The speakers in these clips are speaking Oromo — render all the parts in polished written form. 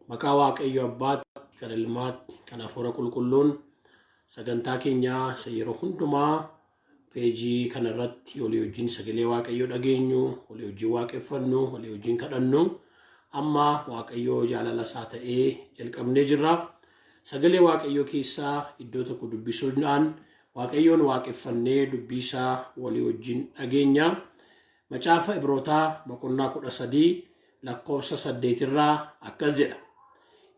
Maqaa Waaqayyo Abbaatti, kan Ilmaatti, kan Hafuura Qulqulluun sagantaa keenyaa isa yeroo hundumaa peejii kanarratti walii wajjin sagalee Waaqayyoo dhageenyu, walii wajjin waaqeffannu, walii wajjin kadhannu amma Waaqayyoo jaalala isaa ta'ee jalqabnee jirra. Sagalee Waaqayyoo keessaa iddoo tokko dubbisuudhaan Waaqayyoon waaqeffannee dubbii isaa walii wajjin dhageenya. Macaafa Ibrootaa boqonnaa 13 lakkoofsa 8 irraa akkas jedha.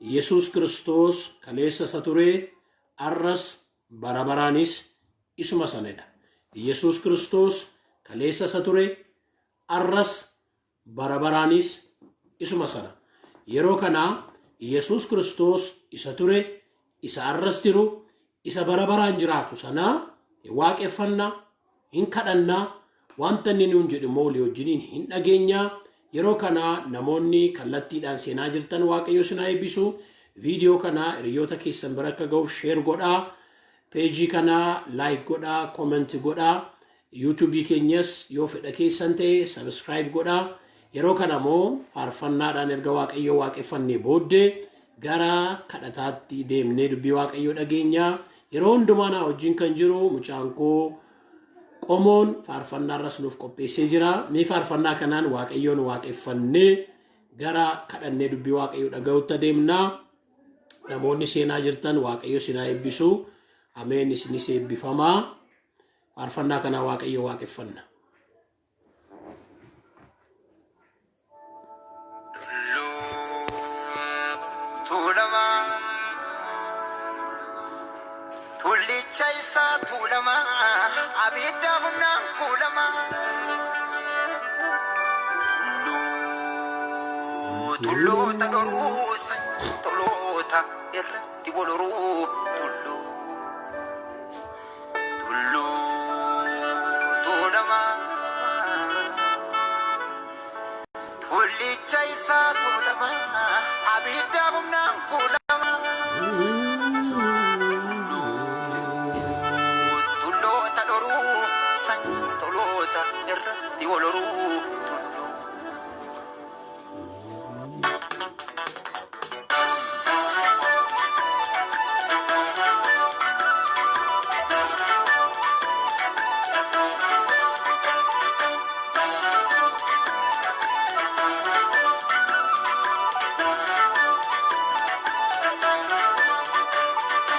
Yesuus Kiristoos kaleessa isa ture, arras bara baraanis isuma sanadha. Yesuus Kiristoos kaleessa isa ture, arras bara baraanis isuma sana. Yeroo kana Yesuus Kiristoos isa ture, isa arras jiru, isa bara baraan jiraatu sana waaqeffanna, hin kadhanna, wanta inni nuun jedhu immoo walii wajjiniin hin dhageenya. Yeroo kana namoonni kallattiidhaan seenaa jirtan Waaqayyo isin haa eebbisu. Viidiyoo kana hiriyoota keessan bira akka ga'uuf share godhaa. Peejii kana like godhaa, comment godhaa. YouTube keenyas yoo fedha keessan ta'e subscribe godhaa. Yeroo kana immoo faarfannaadhaan erga Waaqayyoo waaqeffannee booddee gara kadhataatti deemnee dubbii Waaqayyoo dhageenya. Yeroo hundumaa naa wajjin kan jiru mucaan koo qomoon faarfannaarras nuuf qopheessee jira. Mee faarfannaa kanaan Waaqayyoon waaqeffannee gara kadhannee dubbii Waaqayyoo dhaga'utti adeemna. Namoonni seenaa jirtan Waaqayyo isin haa eebbisu. Ameen, isinis eebbifamaa. Faarfannaa kanaa Waaqayyo waaqeffanna. Tulluu Tuulamaa Tullicha isaa Tuulamaa abidda humnaan kuulamaa Tulluu tulloota dhoruu sanyii toloota irratti wal horuu Tulluu Tulluu Tuulamaa Tullicha isaa Tuulamaa abidda humnaan kuulamaa Tulluu tulloota dhoruu sanyii toloota irratti wal horuu Tulluu.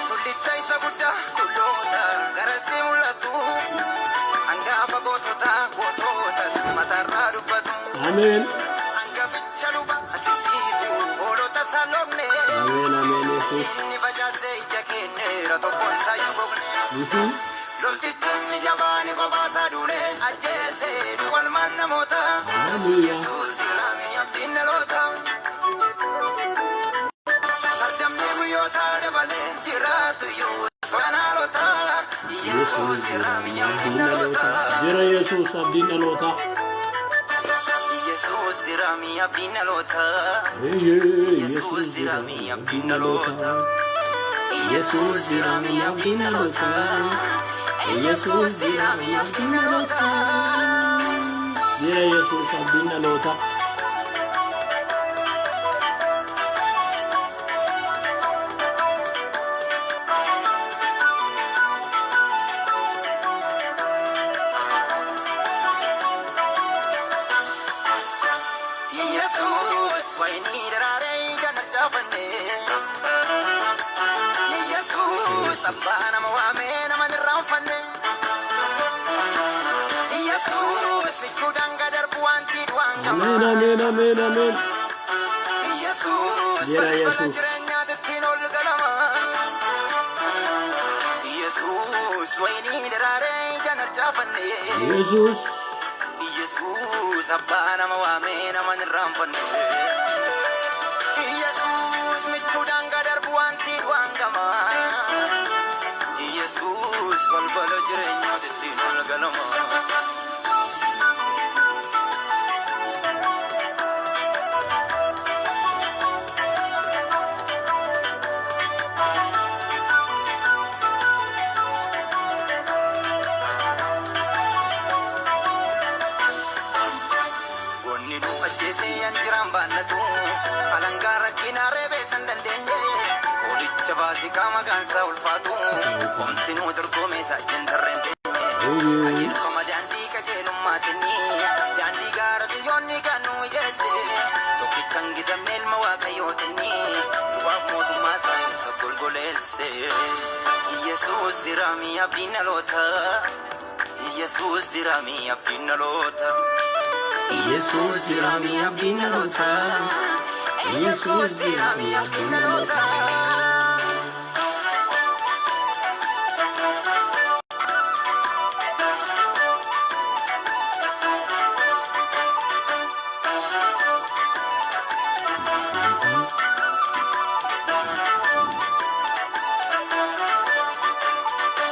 Tullicha isa guddaa tulloota garasii mul'atu. Hangafa gootota goototas mataarraa dubbatu. Ameen. Hangaficha luba atisiitu hoolota isaan logne. Ameen, ameen, Yesuus. Inni facaasee ija kenneera tokkoon isaa hin gogne. Loltichonni jabaani kophaa duule ajjeese duwwalmaan namoota. Haleluuyaa. Yesuus jiraame abdiin dhaloota. Sardamni guyyoota dabalee jiraatu iyyuu sodaan haalota. Yesuus jiraame abdiin dhaloota. Jira Yesuus abdiin dhalootaa. Yesuus jiraame abdiin dhaloota. Eeyyee, Yesuus jiraame abdiin dhaloota. Yesuus jiraame abdiin dhaloota. Yesuus jiraame abdiin dhaloota. Jira Yesuus abdiin dhalootaa. Yesuus wayinii daraaree kan harcaafanne. Yesuus abbaa nama waamee nama hin irraanfanne. Yesuus michuu daangaa darbu wanti du'aan Ameen, gama. ameen, ameen, ameen. Yesuus Jira balbala Yesuus. jireenyaatti ittiin ol galama. Yesuus wayinii daraaree kan harcaafanne. Yesuus. Yesuus abbaa nama waamee nama hin irraanfanne. Yesuus michuu daangaa darbu wanti du'aan gama. Yesuus balbala jireenyaatti ittiin ol galama. Goonni nu ajjeesee anjiraan baannatu. Alangaa rakkinaa reebee Faasikaa maqaan isaa ulfaatu. Homtinuu dorgomee isaa jintarreen teenye. Qajeelfama daandii qajeelummaatiin daandii gaara xiyyoonni kan nu ijeesse. Tokkicha hin gitamne ilma waaqayyootiin du'aaf mootummaa isaa isa golgoleesse. Yesuus jiraamii abdiin dhaloota. Yesuus jiraamii abdiin dhaloota. Yesuus jiraamii abdiin dhaloota. Yesuus jiraamii abdiin dhaloota.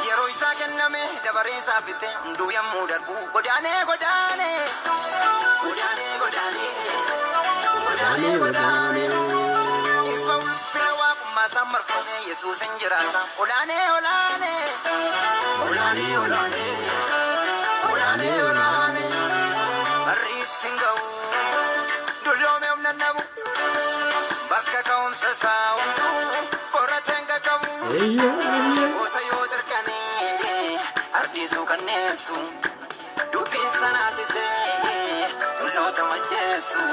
Yeroo isaa kenname dabaree isaa fixe hunduu yommuu darbu godaanee godaanee godaanee godaanee godaanee godaanee ifa ulfina waaqummaa isaan marfame Yesuus hin jiraata olaanee olaanee olaanee olaanee olaanee olaanee barri ittiin ga'u dulloome humna nabu bakka ka'umsa isaa hunduu qorateen qaqqabu. Eeyyee, eeyyee. Goota yoo darkanii ardiisuu kanneessu dubbiin sanaasisee tulloota majjeessu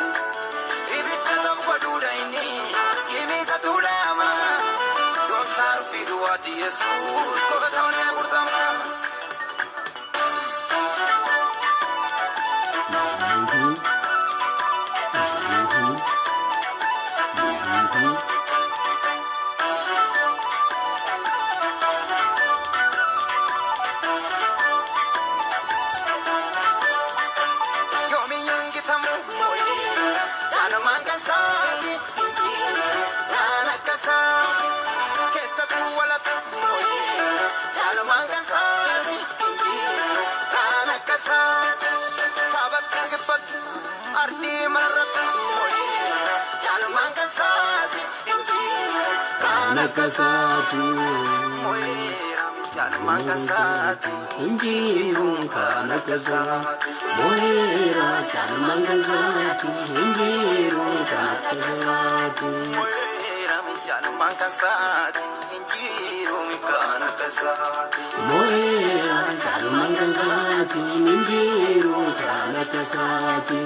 ibidda tokko duudha inni gimiisa tuulama doonsaa rufii duwwaati Yesuus goota onnee gurtama. Yoomiyyuu hin gitamu caalumaan kan saati naan akka saati keessattuu walatu caalumaan kan saati naan akka saati taphattu kibbattu ardii marrattu caalumaan kan saati Kan akka saatu caalumaan kan saati injiruun kan akka saatu mo'eera caalmaan kan saatu injiruun kan akka saatu. Caalumaan kan saati injiruun kan akka saati. Mo'eera caalmaan kan saatu injiruun kan akka saatu.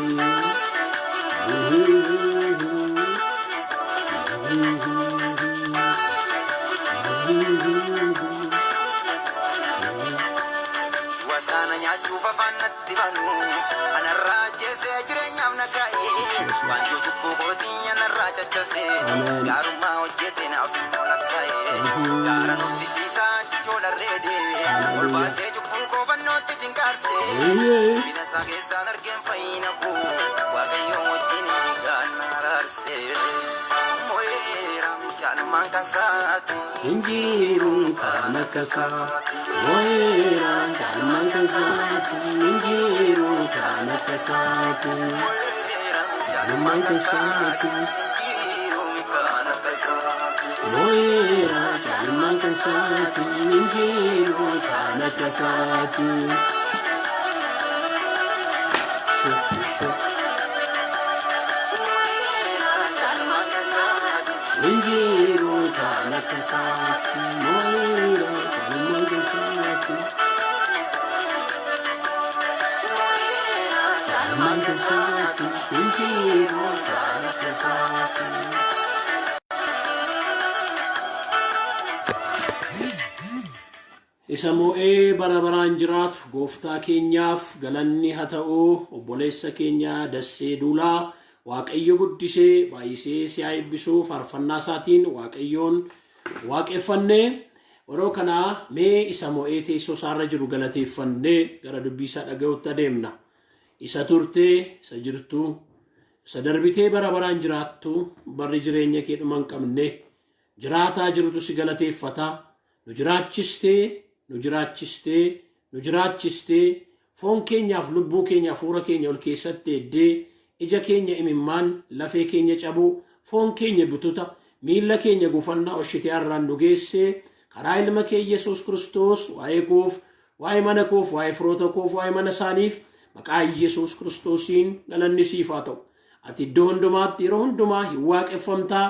Wasaana nyaachuuf afaan natti banu anarraa ajjeesee jireenyaaf na kaa'e waanjoo cubbuu kootii anarraa caccabse Ameen. gaarummaa hojjete naaf immoo lakkaa'e gaara nuffisiisaa achi ol arreede ol baasee cubbuu koo fannootti cinqaarse Eeyyee. bina isaa keessaan argeen fayyina koo waaqayyoon wajjin gaana araarse mo'eera caalmaan kan saati Injiruun kan akka saatu mo'eera caalmaan kan saatu injiruun kan akka saatu mo'eera caalmaan kan saatu jiruun kan akka saati. mo'eera caalmaan kan saatu injiruun kan akka saatu. Injiruun kan akka saatu mo'eera caalmaan kan saatu caalmaan kan saatu injiruun kan akka saatu. Isa mo'ee bara baraan jiraatu gooftaa keenyaaf galanni haa ta'u obboleessa keenya Dassee Duulaa Waaqayyo guddisee baay'isee si haa eebbisu faarfannaa isaatiin Waaqayyoon waaqeffannee yeroo kanaa mee isa mo'ee teessoo isaarra jiru galateeffannee gara dubbii isaa dhaga'utti adeemna. Isa turtee, isa jirtu, isa darbitee bara baraan jiraattu barri jireenya kee dhuma hin qabne jiraataa jirutu si galateeffata. Nu jiraachistee, nu jiraachistee, nu jiraachistee, foon keenyaaf lubbuu keenya hafuura keenya ol keessatti eeddee, ija keenya imimmaan, lafee keenya cabuu, foon keenya bututa, miilla keenya gufannaa oshitee har'aan nu geessee, karaa ilma kee Yesuus Kiristoos waa'ee koof, waa'ee mana koof, waa'ee firoota koof, waa'ee mana isaaniif maqaa Yesuus Kiristoosiin galanni siif haa ta'u. Ati iddoo hundumaatti yeroo hundumaa hin waaqeffamtaa.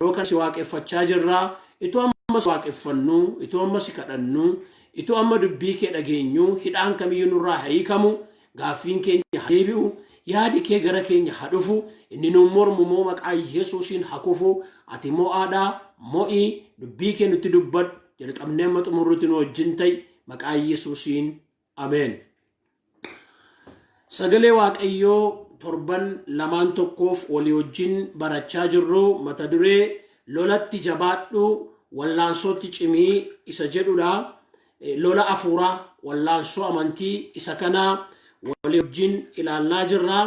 Yeroo kana si waaqeffachaa jirra. Itoo amma waaqeffannu, itoo amma si kadhannu, itoo amma dubbii kee dhageenyu, hidhaan kamiyyuu nurraa haa hiikamu, gaaffiin keenya haa deebi'u, yaadi kee gara keenya haa dhufu, inni nuun mormu immoo maqaa Yesuusiin haa kufu. Ati mo'aadhaa, mo'ii, dubbii kee nutti dubbadhu, jalqabnee amma xumurrutti nu wajjin ta'i, maqaa Yesuusiin, ameen. Sagalee Waaqayyoo torban lamaan tokkoof walii wajjin barachaa jirru mata duree "Lolatti jabaadhu, wallaansootti cimii" isa jedhudha. Lola afuuraa, wallaansoo amantii, isa kana walii wajjin ilaallaa jirra.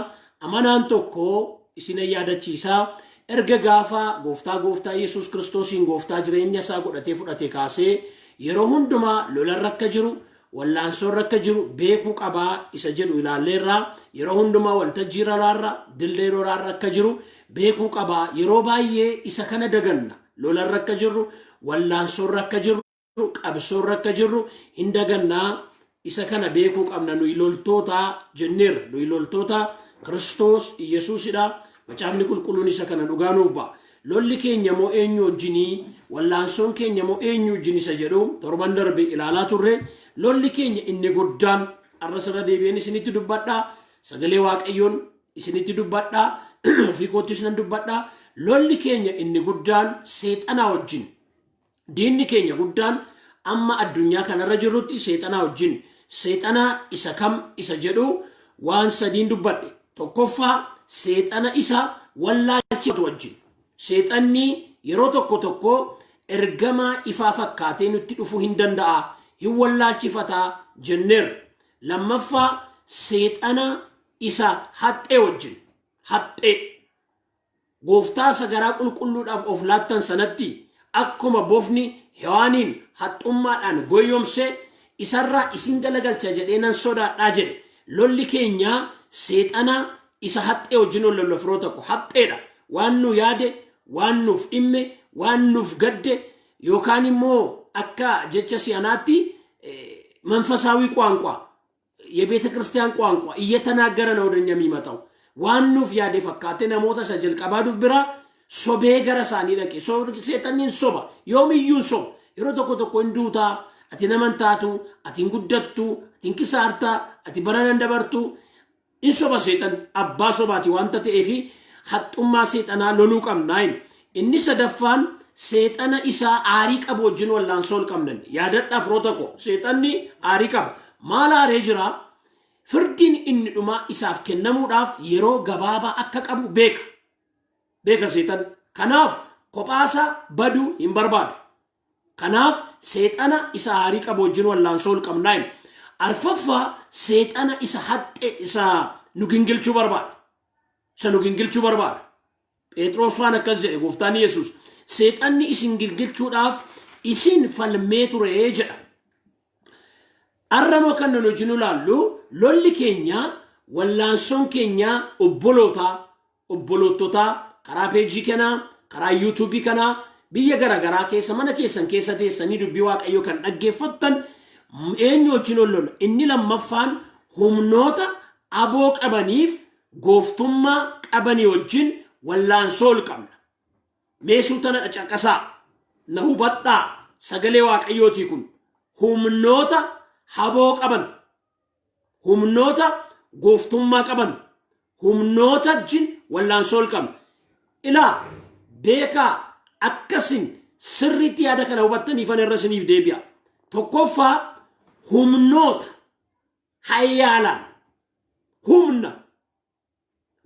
Amanaan tokko isin yaadachiisa. Erga gaafa gooftaa Yesuus Kiristoosiin gooftaa jireenya isaa godhatee fudhate kaasee yeroo hundumaa lolarra akka jiru, wallaansoorra akka jiru beekuu qabaa isa jedhu ilaalleerraa. Yeroo hundumaa waltajjii lolaarra, dillee lolaarra akka jiru beekuu qabaa. Yeroo baay'ee isa kana daganna. Lolarra akka jirru, wallaansoorra akka jirru, qabsoorra akka jirru hin dagannaa. Isa kana beekuu qabna. Nuyi loltoota jenneerra. Nuyi loltoota Kiristoos Iyesuusidha. Macaafni Qulqulluun isa kana dhugaa nuuf ba'a. Lolli keenya moo eenyu wajjinii, wallaansoon keenya moo eenyu wajjin isa jedhu torban darbe ilaalaa turre. Lolli keenya inni guddaan, har'a sirra deebi'een isinitti dubbadhaa, sagalee Waaqayyoon isinitti dubbadhaa, ofii koottis nan dubbadhaa, lolli keenya inni guddaan seexanaa wajjin. Diinni keenya guddaan amma addunyaa kanarra jirrutti seexanaa wajjin. Seexanaa isa kam isa jedhu waan sadiin dubbadhe. Tokkoffaa, seexana isa wallaalchifatu wajjin. Seexanni yeroo tokko tokko ergamaa ifaa fakkaatee nutti dhufuu hin danda'a, hin wallaalchifataa jenneerra. Lammaffaa, seexana isa haxxee wajjin. Haxxee. Gooftaa isa garaa qulqulluudhaaf of laattan sanatti akkuma bofni Hewaaniin haxxummaadhaan goyyomse isarraa isin galagalcha jedhee nan sodaadhaa jedhe. Lolli keenya seexana isa haxxee wajjin ol lolla, firoota ko. Haxxeedha. Waan nu yaade, waan nuuf dhimme, waan nuuf gadde, yookaan immoo akka jecha si'anaatti መንፈሳዊ ቋንቋ፣ የቤተ ክርስቲያን ቋንቋ እየተናገረ ነው ወደኛ የሚመጣው። Waan nuuf yaade fakkaate namoota isa jalqabaa dubbira sobee gara isaanii dhaqe. Seexanni hin soba, yoomiyyuu hin soba. Yeroo tokko tokko hin duutaa, ati nama hin taatu, ati hin guddattu, ati hin kisaartaa, ati bara nan dabartu. Hin soba seexan, abbaa sobaati wanta ta'eefi haxxummaa seexanaa loluu qabnaa. Inni sadaffaan seexana isaa aarii qabu wajjin wallaansoo ol qabnan. Yaadadhaa, firoota koo, seexanni aarii qaba. Maal aaree jira? Firdiin inni dhumaa isaaf kennamuudhaaf yeroo gabaabaa akka qabu beeka. Beeka seexan. Kanaaf kophaasa baduu hin barbaadu. Kanaaf seexana isa aarii qabu wajjin wallaansoo ol qabnaa. Arfaffaa, seexana isa haxxe, isa nu gingilchuu barbaadu. Isa nu gingilchuu barbaadu. Phexros waan akkas jedhe, gooftaan Yesuus seexanni isin gingilchuudhaaf isin falmee ture jedha. Arrama kan nu wajjin ilaallu, lolli keenya, wallaansoon keenya obbolootaa, obboloototaa karaa peejii kanaa, karaa yuutuubii kanaa, biyya garaagaraa keessa, mana keessan keessa teessanii dubbii Waaqayyoo kan dhaggeeffattan, eenyu wajjin ol lola? Inni lammaffaan humnoota aboo qabaniif gooftummaa qabanii wajjin wallaansoo ol qabna. Meesuu tana caqasaa, na hubadhaa, sagalee Waaqayyootii kun. Humnoota haboo qaban, humnoota gooftummaa qaban, humnoota wajjin wallaansoo ol qabna. Ilaa, beekaa, akkasin sirriitti yaada kana hubattaniifan irra isiniif deebi'a. Tokkoffaa, humnoota hayyaalaan, humna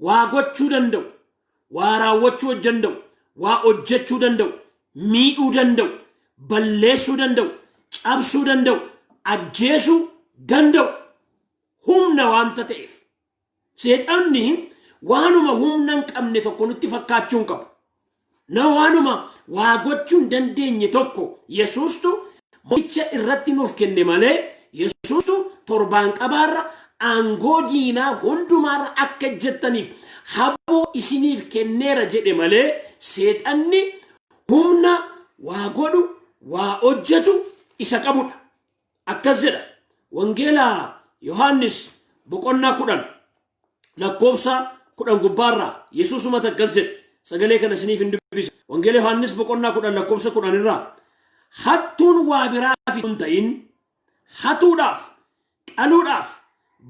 waa gochuu danda'u, waa raawwachuu danda'u, waa hojjechuu danda'u, miidhuu danda'u, balleessuu danda'u, cabsuu danda'u, ajjeesuu danda'u, humna waanta ta'eef. Seexanni waanuma humna hin qabne tokko nutti fakkaachuu hin qabu. Na waanuma waa gochuu hin dandeenye tokko Yesuustu mo'icha irratti nuuf kenne malee, Yesuustu torbaan qabaarra, aangoo diinaa hundumaarra akka jettaniif haboo isiniif kenneera jedhe malee, seexanni humna waa godhu, waa hojjetu isa qabudha. Akkas jedha Wangeela Yohaannis boqonnaa 10 lakkoofsa 10 gubbaarraa. Yesuusumatu akkas jedhe. Sagalee kana isiniif hin dubbisa. Wangeela Yohaannis boqonnaa 10 lakkoofsa 10 irraa. Hattuun waa biraaf hin ta'in hatuudhaaf, qaluudhaaf,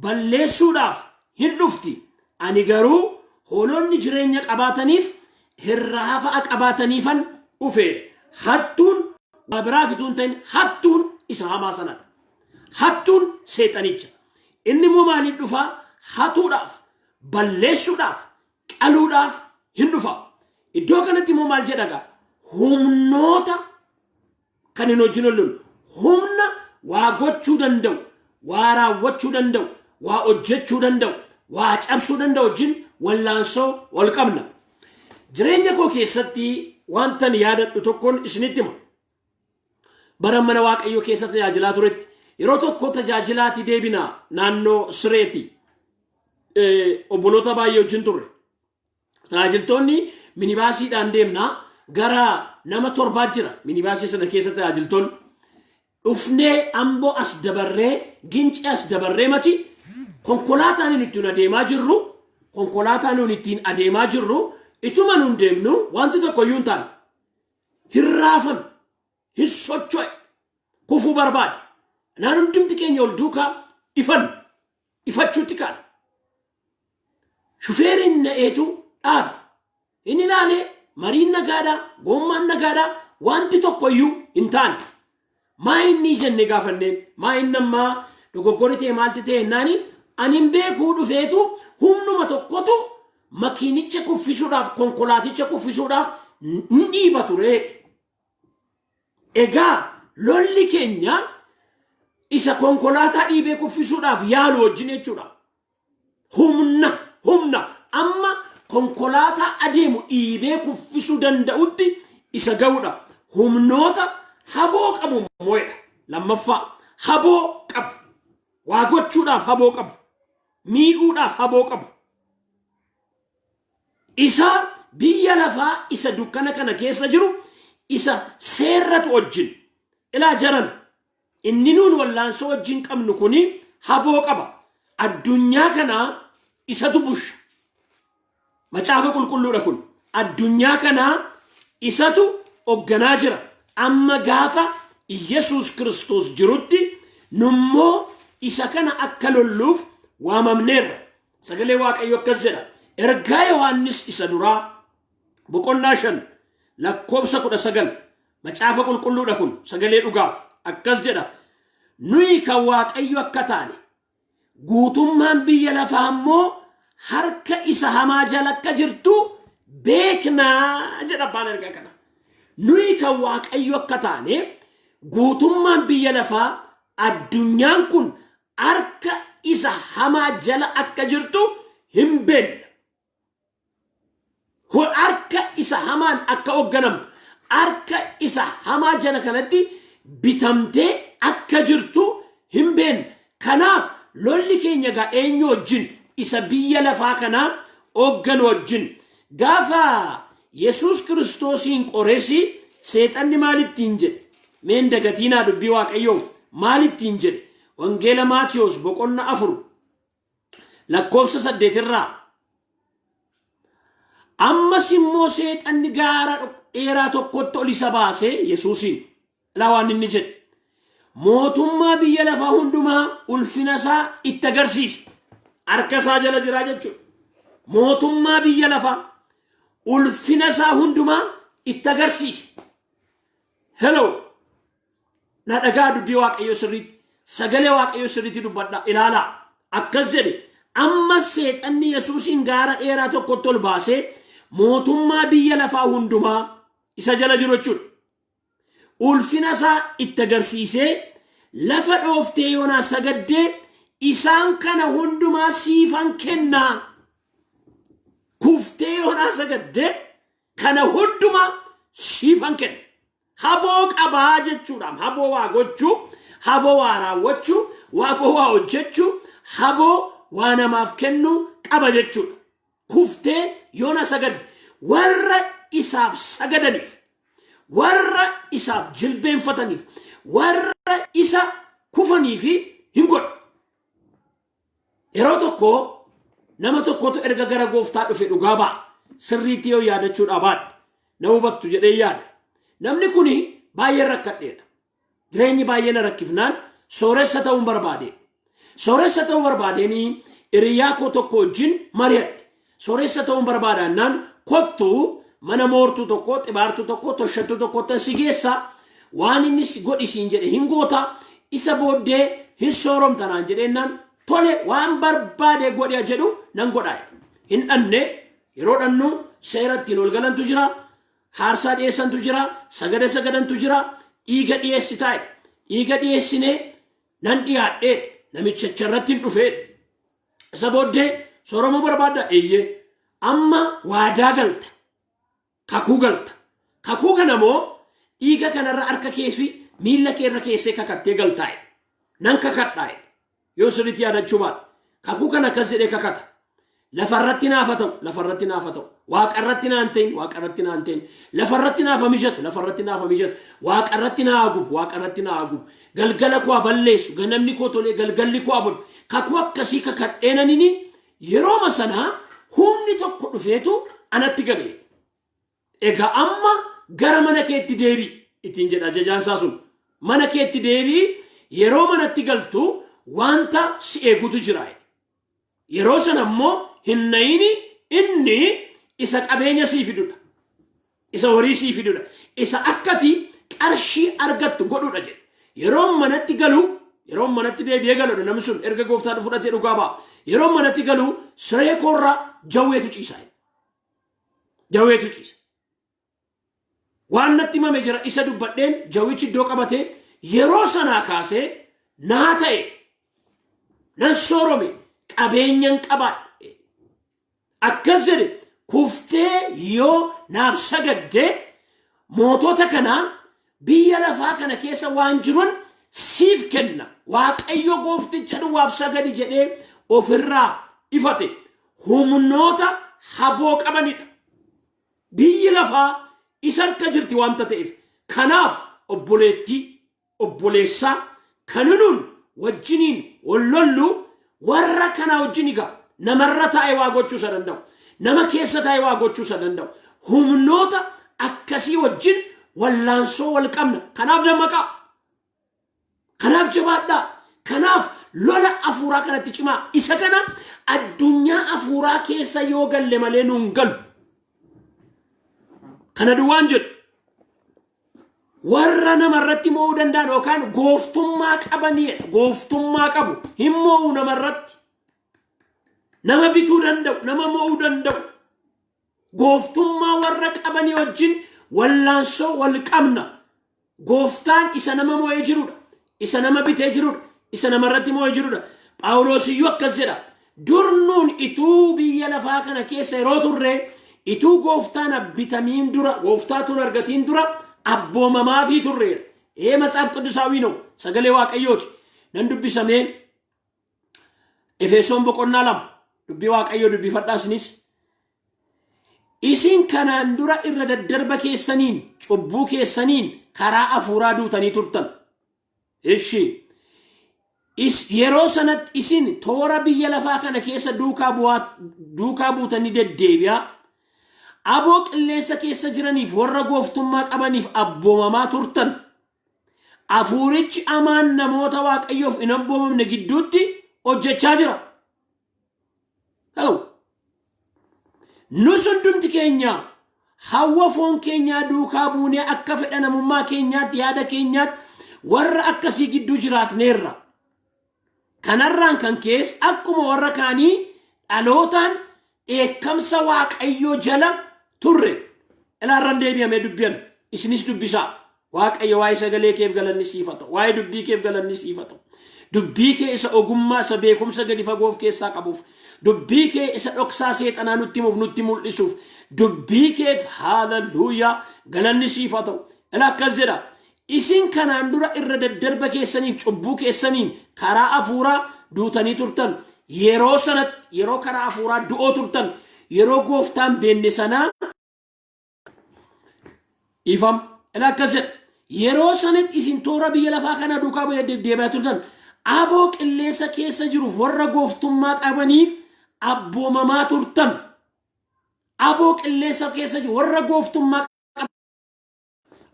balleessuudhaaf hin dhufti. Ani garuu hoolonni jireenya qabaataniif irraa hafa'a qabaataniifan dhufeedha. Hattuun waa biraaf utuu hin ta'in hattuun isa hamaa sanadha. Hattuun seexanicha. Inni immoo maaliif dhufa? Hatuudhaaf, balleessuudhaaf, qaluudhaaf hin dhufa. Iddoo kanatti immoo maal jedha gaa? Humnoota kan hin wajjin lollu. Humna waa gochuu danda'u, waa raawwachuu danda'u, waa hojjechuu danda'u, waa cabsuu danda'u wajjin wallaansoo wal qabna. Jireenya koo keessatti wantan yaadadhu tokkoon isinitti hima. Bara mana Waaqayyoo keessa tajaajilaa turetti yeroo tokko tajaajilaati deebina naannoo sireeti. Obboloota baay'ee wajjin turre. Tajaajiltoonni minibaasiidhaan deemna gara nama torbaa jira minibaasii sana keessa tajaajiltoonni. Dhufnee Amboo as dabarree Gincii as dabarree mati konkolaataan nuti ittiin adeemaa jirru konkolaataan nuti ittiin adeemaa jirru ituma nuun deemnu wanti tokko iyyuu hin taane. Hin raafame, hin socho'e, kufuu barbaade. Naan hundumti keenya ol duukaa ifan ifachuutti kaane. Shufeeriin na'eetu dhaabe. Inni ilaalee mariin nagaadhaa, goommaan nagaadhaa, wanti tokko iyyuu hin taane. Maa inni jenne gaafanneen, maa inni ammaa dogoggorri ta'e maalti ta'e jennaani ani hin beekuu dhufeetu humnuma tokkotu makiinicha kuffisuudhaaf konkolaaticha kuffisuudhaaf ni dhiiba ture. Egaa lolli keenya isa konkolaataa dhiibee kuffisuudhaaf yaalu wajjin jechuudha. Humna humna amma konkolaataa adeemu dhiibee kuffisuu danda'utti isa ga'uudha. Humnoota haboo qabu immoodha. Lammaffaa haboo qabu. Waa gochuudhaaf haboo qabu. Miidhuudhaaf haboo qabu. Isa biyya lafaa isa dukkana kana keessa jiru isa seerratu wajjin. Ilaa jarana inni nuun wallaansoo wajjin qabnu kuni haboo qaba. Addunyaa kanaa isatu busha. Macaafa qulqulluudha kun. Addunyaa kanaa isatu hoogganaa jira. Amma gaafa Iyyasuus Kiristoos jirutti nummoo isa kana akka lolluuf waamamneerra. Sagalee Waaqayyo akkas jedha. Ergaa Yohaannis isa duraa boqonnaa 5 lakkoofsa 19 macaafa qulqulluudha kun sagalee dhugaati. Akkas jedha. Nuyi kan Waaqayyo akka taane guutummaan biyya lafaa immoo harka isa hamaa jala akka jirtu beeknaa jedha abbaan ergaa kana. Nuyi kan Waaqayyo akka taane guutummaan biyya lafaa addunyaan kun harka isa hamaa jala akka jirtu hin beekna. Harka isa hamaan akka hoogganamtu, harka isa hamaa jala kanatti bitamtee akka jirtu hin beekna. Kanaaf lolli keenya egaa eenyu wajjin? Isa biyya lafaa kanaa hoogganu wajjin. Gaafa Yesuus Kiristoosiin qoresi seexanni maal ittiin jedhe? Mee hin dagatiinaa dubbii Waaqayyoo maal ittiin jedhe? Wangeela Maatiyos boqonna 4 lakkoofsa 8 irraa. Ammas immoo seexanni gaara dheeraa tokkotti ol isa baasee Yesuusiin. Ilaa waan inni jedhe. Mootummaa biyya lafaa hundumaa ulfina isaa itti agarsiise. Harka isaa jala jiraa jechuudha. Mootummaa biyya lafaa ulfina isaa hundumaa itti agarsiise. Hello. Na dhagaa dubbii Waaqayyoo sirriitti. Sagalee Waaqayyoo sirriitti dubbadha. Ilaalaa. Akkas jedhe. Amma seexanni Yesuusiin gaara dheeraa tokkotti ol baasee mootummaa biyya lafaa hundumaa isa jala jiru jechuudha. Ulfina isaa itti agarsiisee lafa dhooftee yoonaa sagaddee isaan kana hundumaa siifan kennaa. Kuftee yoonaa sagaddee kana hundumaa siifan kenna. Haboo qabaa jechuudhaan haboo waa gochuu, haboo waa raawwachuu, haboo waa hojjechuu, haboo waa namaaf kennuu qaba jechuudha. Kuftee yoona sagadde warra isaaf sagadaniif, warra isaaf jilbeenfataniif, warra isa kufaniif hin godha. Yeroo tokko nama tokkotu erga gara gooftaa dhufe dhugaa ba'a. Sirriitti yoo yaadachuudhaa baadhe na hubattu jedhee yaada. Namni kuni Baay'een rakkadheedha. Jireenyi baay'ee na rakkifnaan sooressa ta'uun barbaade. Sooressa ta'uu barbaadeenii hiriyaa koo tokko wajjin mari'adhe. Sooressa ta'uun barbaadannaan kottuu mana moortuu tokko, xibaartuu tokko, toshattuu tokko si geessa. Waan inni godhi siin jedhe hin goota. Isa booddee hin sooromta naan jedheennaan tole, waan barbaade godhe jedhu nan godha. Hin dhanne. Yeroo dhannu seera ittiin ol galantu jira. Haarsaa dhiyeessantu jira. Sagada sagadantu jira. Dhiiga dhiyeessitaa. Dhiiga dhiyeessinee nan dhiyaadhee namicha irratti hin dhufee. Isa booddee sooromuu barbaadda? Eeyyee. Amma waadaa galta. Kakuu galta. Kakuu kana moo dhiiga kanarra harka kee fi miilla kee irra keessee kakattee galtaa'e. Nan kakadhaa'e. Yoo sirriitti yaadachuu baadhe. Kakuu kana akkas jedhee kakata. Lafarratti naafa ta'u, lafarratti naafa ta'u. Waaqarratti naan ta'in, waaqarratti naan ta'in. Lafarratti naafa mijatu, lafarratti naafa mijatu. Waaqarratti naa haguugu, waaqarratti naa haguugu. Galgala koo balleessu, ganamni koo tolee, galgalli koo badu. Kakuu akkasii kakadheenanini yerooma sanaa humni tokko dhufeetu anatti gale. Egaa amma gara mana keetti deebi'i ittiin jedha ajajaan isaa sun. Mana keetti deebi'i, yeroo manatti galtu wanta si eegutu jira. Yeroo sana immoo hin nayini, inni isa qabeenya sii fidudha. Isa horii sii fidudha. Isa akkati qarshii argattu godhudha jedhe. Yeroo manatti galu, yeroo manatti deebi'ee galudha namni sun erga gooftaa fudhatee dhugaa ba'a. Yeroo manatti galu siree koorra jawweetu ciisa. Jawweetu ciisa. Waan natti himame jira, isa dubbadheen jawwichi iddoo qabatee yeroo sanaa kaasee naa ta'e, nan soorome, qabeenyan qabaadhe. Akkas jedhe, kuftee yoo naaf sagadde mootota kanaa biyya lafaa kana keessa waan jiruun siif kenna. Waaqayyo goofticha duwwaaf sagadi jedhee ofirraa ifate. Humnoota haboo qabanidha. Biyyi lafaa isa harka jirti waanta ta'eef. Kanaaf obboleettii, obboleessaa kan nuun wajjiniin wal lollu warra kana wajjin egaa namarra taa'ee waa gochuu isa danda'u. Nama keessa taa'ee waa gochuu isa danda'u. Humnoota akkasii wajjin wallaansoo wal qabna. Kanaaf dammaqaa. Kanaaf jabaadhaa. Kanaaf lola afuuraa kanatti cimaa. Isa kana addunyaa afuuraa keessa yoo galle malee nuun galu. Kana duwwaan jedhu. Warra namarratti mo'uu danda'an yookaan gooftummaa qabanidha. Gooftummaa qabu. Hin mo'u namarratti. Nama bituu danda'u, nama mo'uu danda'u. Gooftummaa warra qabanii wajjin wallaansoo wal qabna. Gooftaan isa nama mo'ee jirudha. Isa nama bitee jirudha. Isa namarratti mo'ee jirudha. Phaawulos iyyuu akkas jedha. Dur nuun ituu biyya lafaa kana keessa yeroo turre, ituu gooftaan bitamiin dura, gooftaatuun argatiin dura abboomamaafii turreera. Ee, መጽሐፍ ቅዱሳዊ ነው. Sagalee Waaqayyooti. Nan dubbisamee Efesoon boqonnaa 2 dubbii Waaqayyoo dubbifadhaa isinis. Isin kanaan dura irra daddarba keessaniin, cubbuu keessaniin karaa afuuraa duutanii turtan. Ishi. Yeroo sanatti isin toora biyya lafaa kana keessa duukaa buutanii deddeebi'aa. Aboo qilleensa keessa jiraniif, warra gooftummaa qabaniif abboomamaa turtan. Afuurichi amaan namoota Waaqayyoof hin abboomamne gidduutti hojjechaa jira. Hello. Nus hundumti keenya hawwa foon keenyaa duukaa buunee akka fedha namummaa keenyaatti, yaada keenyaatti warra akkasii gidduu jiraatneerra. Kanarraan kan kees akkuma warra kaanii dhalootaan dheekkamsa Waaqayyoo jala turre. Ilaarran deebi'amee dubbi'an isinis dubbisaa. Waaqayyo, waa'ee sagalee keef galanni siif haa ta'u. Waa'ee dubbii keef galanni siif haa ta'u. Dubbii kee isa ogummaa, isa beekumsa gadi fagoo of keessaa qabuuf. Dubbii kee isa dhoksaa seexanaa nutti himuuf, nutti mul'isuuf. Dubbii keef haaleluyyaa galanni siif haa ta'u. Ila akkas jedha. Isin kanaan dura irra daddarba keessaniif cubbuu keessaniin karaa hafuuraa duutanii turtan. Yeroo sanatti, yeroo karaa hafuuraa du'oo turtan, yeroo gooftaan beenne sanaa ifam. Ila akkas jedha. Yeroo sanatti isin toora biyya lafaa kana duukaa bu'ee deddeebi'aa turtan. Aboo qilleensa keessa jiruuf, warra gooftummaa qabaniif abboomamaa turtan. Aboo qilleensa keessa jiru, warra gooftummaa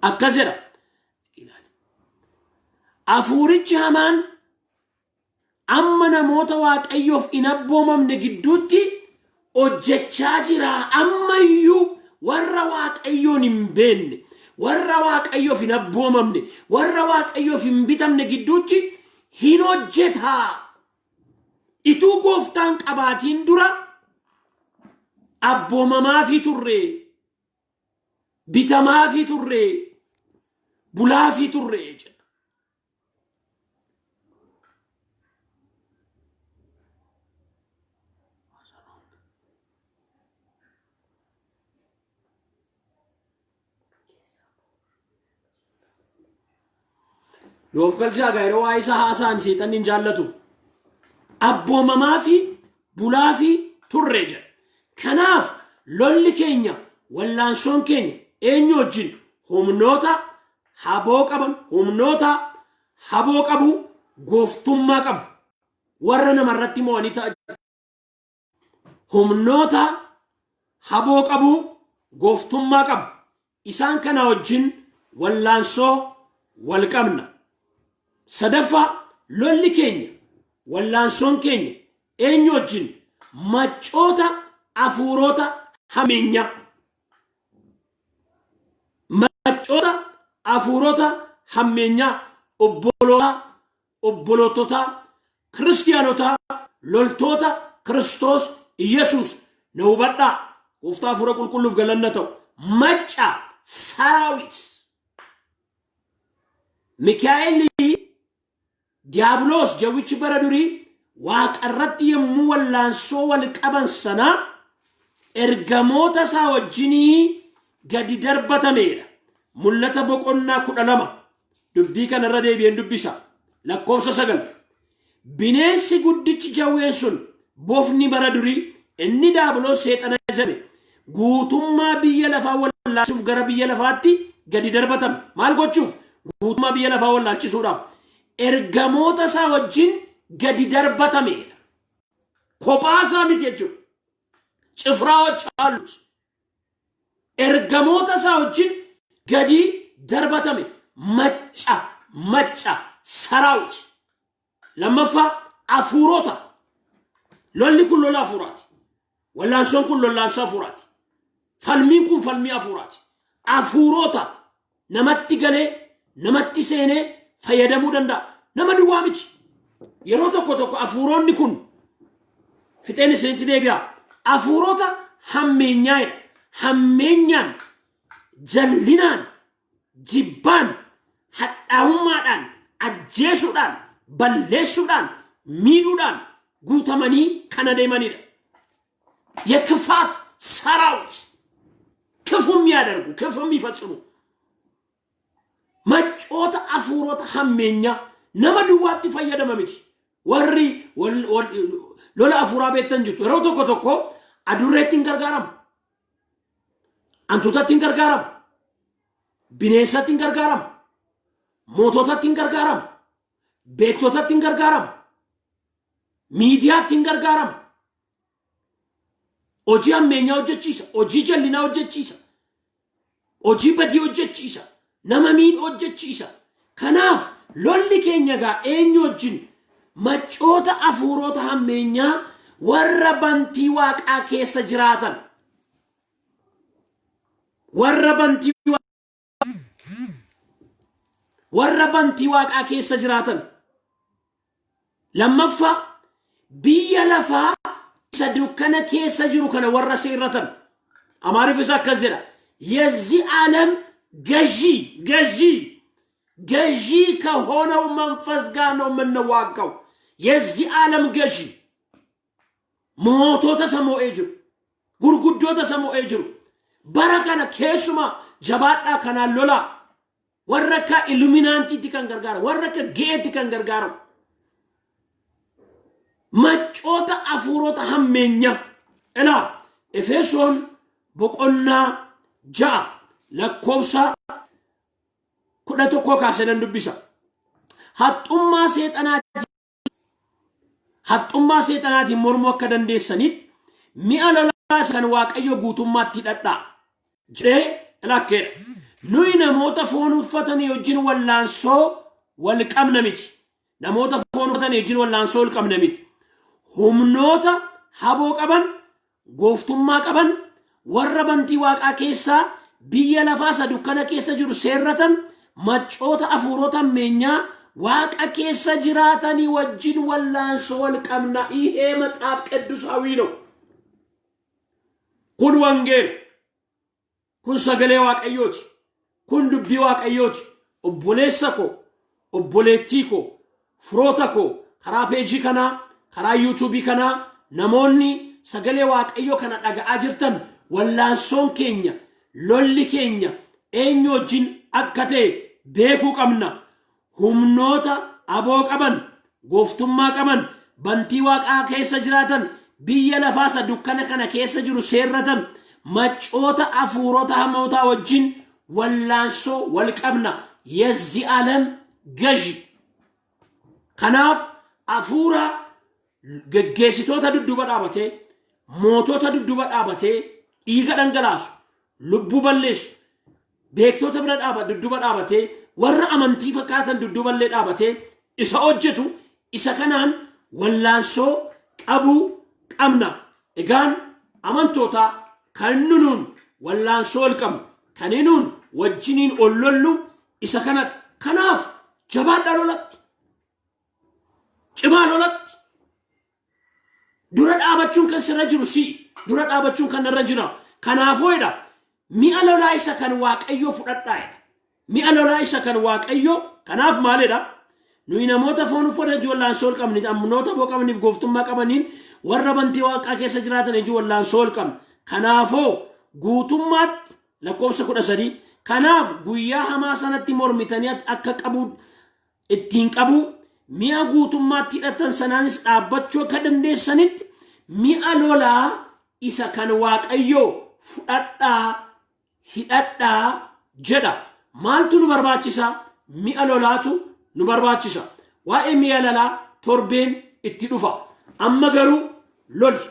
akkas jedha. Hafuurichi hamaan amma namoota Waaqayyoof hin abboomamne gidduutti hojjechaa jira. Ammayyuu warra Waaqayyoon hin beekne, warra Waaqayyoof hin abboomamne, warra Waaqayyoof hin bitamne gidduutti hin hojjeta. Ituu gooftaan qabaatiin dura abboomamaafii turre, bitamaafii turre, bulaafii turre jedha. Nuuf galchaa egaa yeroo waa'ee isaa haasa'an seexanni hin jaallatu. Abboomamaa fi bulaa fi turre jedha. Kanaaf lolli keenya wallaansoon keenya eenyu wajjin humnoota haboo qaban humnoota haboo qabu gooftummaa qabu warra namarratti mo'anii ta'a humnoota haboo qabu gooftummaa qabu isaan kana wajjin wallaansoo wal qabna. Sadaffaa lolli keenya wallaansoon keenya eenyu wajjin maccoota hafuurota hammeenyaa maccoota hafuurota hammeenyaa obboloota obboloototaa kiristiyaanotaa loltoota Kiristoos Iyesuus na hubadhaa gooftaa hafuura qulqulluuf galanna ta'u macca saraawit Mikaa'elli Diiyaabiloos jawwichi bara durii waaqarratti yommuu wallaansoo wal qaban sana ergamoota isaa wajjinii gadi darbatameedha. Mul'ata boqonnaa 12 dubbii kanarra deebi'een dubbisa. Lakkoofsa 9. Bineensi guddichi jawween sun bofni bara durii inni Diyaabiloos seexana jedhame guutummaa biyya lafaa wallaalchisuuf gara biyya lafaatti gadi darbatame. Maal gochuuf? Guutummaa biyya lafaa wallaalchisuudhaaf. Ergamoota isaa wajjin gadi darbatamedha. Kophaa isaa miti jechuudha. Cifraawoch አሉት. Ergamoota isaa wajjin gadi darbatame. Macca macca saraawit. Lammaffaa hafuurota. Lolli kun lola hafuuraati. Wallaansoon kun lollaansoo hafuuraati. Falmiin kun falmii hafuuraati. Hafuurota namatti galee namatti seenee fayyadamuu danda'a. Nama duwwaa miti. Yeroo tokko tokko hafuuronni kun fixeen isinitti deebi'a. Hafuurota hammeenyaa'edha. Hammeenyaan, jallinaan, jibbaan, hadhaa'ummaadhaan, ajjeesuudhaan, balleessuudhaan, miidhuudhaan guutamanii kan adeemanidha. የክፋት ሰራዊት ክፉ የሚያደርጉ ክፉ የሚፈጽሙ maccoota hafuurota hammeenyaa nama duwwaatti fayyadama miti. Warri lola hafuuraa beektan jirtu yeroo tokko tokko adurreetti hin gargaaramu. Hantuutatti hin gargaaramu. Bineensatti hin gargaaramu. Moototatti hin gargaaramu. Beektotatti hin gargaaramu. Miidiyaatti hin gargaaramu. Hojii hammeenyaa hojjechiisa. Hojii jallinaa hojjechiisa. Hojii badii hojjechiisa. Nama miidhu hojjechiisa. Kanaaf lolli keenya egaa eenyu wajjin maccoota hafuurota hammeenyaa warra bantii waaqaa keessa jiraatan warra bantii warra bantii waaqaa keessa jiraatan lammaffaa biyya lafaa isa dukkana keessa jiru kana warra seerratan Amaariffis akkas jedha የዚህ ዓለም ገዢ ገዢ ገዢ ከሆነው መንፈስ ጋር ነው የምንዋጋው። የዚህ ዓለም ገዢ mootota isa mo'ee jiru gurguddoota isa mo'ee jiru bara kana keessumaa jabaadhaa kanaan lolaa warra akka Illuminaatiitti kan gargaaramu warra akka ge'eetti kan gargaaramu maccoota hafuurota hammeenyaa ilaa Efesoon boqonnaa 6 lakkoofsa 11 kaasee nan dubbisa. Haxxummaa seexanaatiin haxxummaa seexanaatiin mormuu akka dandeessanitti mi'a lolaa isa kan Waaqayyo guutummaatti hidhadhaa jedhee lakkeedha. Nuyi namoota foon uffatanii wajjin wallaansoo wal qabna miti. Namoota foon uffatanii wajjin wallaansoo wal qabna miti. Humnoota haboo qaban, gooftummaa qaban, warra bantii waaqaa keessaa biyya lafaa isa dukkana keessa jiru seerratan, maccoota hafuurota ammeenyaa waaqa keessa jiraatanii wajjin wallaansoo wal qabna. ይሄ መጽሐፍ ቅዱሳዊ ነው። Kun wangeela. Kun sagalee Waaqayyooti. Kun dubbii Waaqayyooti. Obboleessa koo, obboleettii koo, firoota koo, karaa peejii kanaa, karaa yuutuubii kanaa namoonni sagalee Waaqayyoo kana dhaga'aa jirtan, wallaansoon keenya, lolli keenya eenyu wajjin akka ta'e beekuu qabna. Humnoota aboo qaban, gooftummaa qaban, bantii waaqaa keessa jiraatan, biyya lafaa isa dukkana kana keessa jiru seerratan, maccoota hafuurota hamootaa wajjin wallaansoo wal qabna. የዚህ ዓለም ገዢ። Kanaaf hafuura geggeessitoota dudduuba dhaabatee, mootota dudduuba dhaabatee dhiiga dhangalaasu, lubbuu balleessu, beektota bira dhaaba dudduuba dhaabatee, warra amantii fakkaatan dudduuballee dhaabatee isa hojjetu, isa kanaan wallaansoo qabuu qabna. Egaan amantoota, kan nuun wallaansoo wal qabnu, kan nuun wajjiniin ol lollu isa kanadha. Kanaaf jabaadhaa lolatti. Cimaa lolatti. Dura dhaabachuun kan sirra jiru si. Dura dhaabachuun kan narra jira. Kanaafuu jedha, mi'a lolaa isa kan Waaqayyoo fudhadhaa jedha. Mi'a lolaa isa kan Waaqayyoo. Kanaaf maalidha? Nuyi namoota foon uffata ijji wallaansoo ol qabni, namoota aboo qabaniif gooftummaa qabaniin, warra bantii waaqaa keessa jiraatan ijji wallaansoo ol qabna. Kanaafoo guutummaatti, lakkoofsa 13, kanaaf guyyaa hamaa sanatti mormitanii akka qabu ittiin qabu, mi'a guutummaatti hidhatan sanaanis dhaabbachuu akka dandeessanitti mi'a lolaa isa kan Waaqayyoo fudhadhaa, hidhadhaa jedha. Maaltu nu barbaachisa? Mi'a lolaatu nu barbaachisa. Waa'ee mi'a lolaa torbeen itti dhufa. Amma garuu loli.